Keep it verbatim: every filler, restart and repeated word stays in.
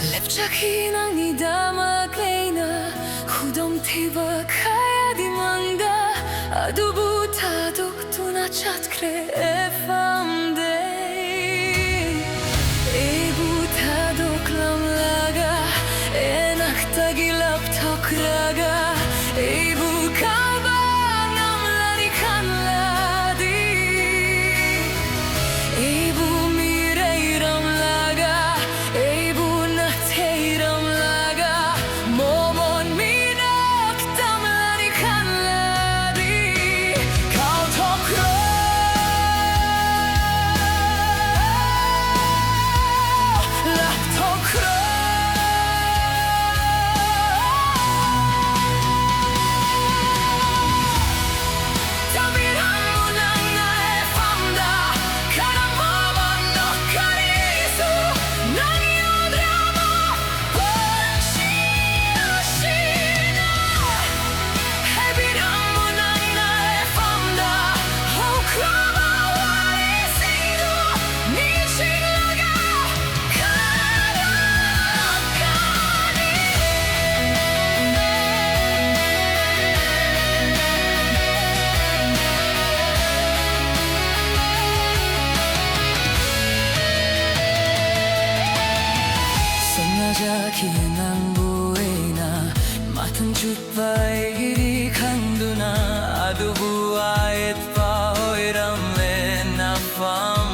ꯂꯦꯞꯆꯈꯤ ꯅꯪꯒꯤꯗꯃꯛ ꯂꯩꯅ ꯈꯨꯗꯣꯡꯊꯤꯕ ꯀꯌꯥꯗꯤ ꯃꯥꯡꯗ, ꯑꯗꯨꯕꯨ ꯊꯥꯗꯣꯛꯇꯨꯅ ꯆꯠꯈ꯭ꯔꯦ ꯑꯦꯐ ꯑꯦꯝꯗꯩ꯫ ꯑꯩꯕꯨ ꯊꯥꯗꯣꯛꯂꯝꯂꯒ, ꯑꯩꯅꯛꯇꯒꯤ ꯂꯥꯞꯊꯣꯛꯈ꯭ꯔꯒ, ꯑꯩꯕꯨ ꯀꯥꯎꯕ ꯉꯝꯂꯅꯤ ꯈꯜꯂꯗꯤ, ꯑꯩꯕꯨ ꯃꯤꯔꯩꯔꯝꯂꯒ, ꯑꯩꯕꯨ ꯅꯥꯊꯩꯔꯝꯂꯒ, ꯃꯃꯣꯟ ꯃꯤꯅꯣꯛ ꯇꯝꯂꯅꯤ ꯈꯜꯂꯗꯤ, ꯀꯥꯎꯊꯣꯛꯈ꯭ꯔꯣ, ꯂꯥꯞꯊꯣꯛꯈ꯭ꯔꯣ꯫ ꯇꯝꯕꯤꯔꯝꯃꯨ ꯅꯪꯅ ꯑꯦꯐ ꯑꯦꯝꯗ ꯀꯔꯝꯕ ꯃꯃꯣꯟꯅꯣ ꯀꯔꯤꯁꯨ ꯅꯪ ꯌꯥꯎꯗ꯭ꯔꯕ ꯄꯨꯟꯁꯤ ꯑꯁꯤꯅ꯫ ꯍꯥꯏꯕꯤꯔꯝꯃꯨ ꯅꯪꯅ ꯑꯦꯐ ꯑꯦꯝꯗ ꯍꯧꯈ꯭ꯔꯕ ꯋꯥꯔꯤꯁꯤꯡꯗꯨ ꯅꯤꯡꯁꯤꯡꯂꯒ ꯀꯔꯝꯒꯅꯤ? ꯁꯣꯟꯅꯖꯈꯤ ꯅꯪꯕꯨ ꯑꯩꯅ ꯃꯇꯝ ꯆꯨꯞꯄ ꯑꯩꯒꯤꯗꯤ ꯈꯪꯗꯨꯅ, ꯑꯗꯨꯕꯨ ꯑꯌꯦꯠꯄ ꯑꯣꯏꯔꯝꯂꯦ ꯅꯐꯝ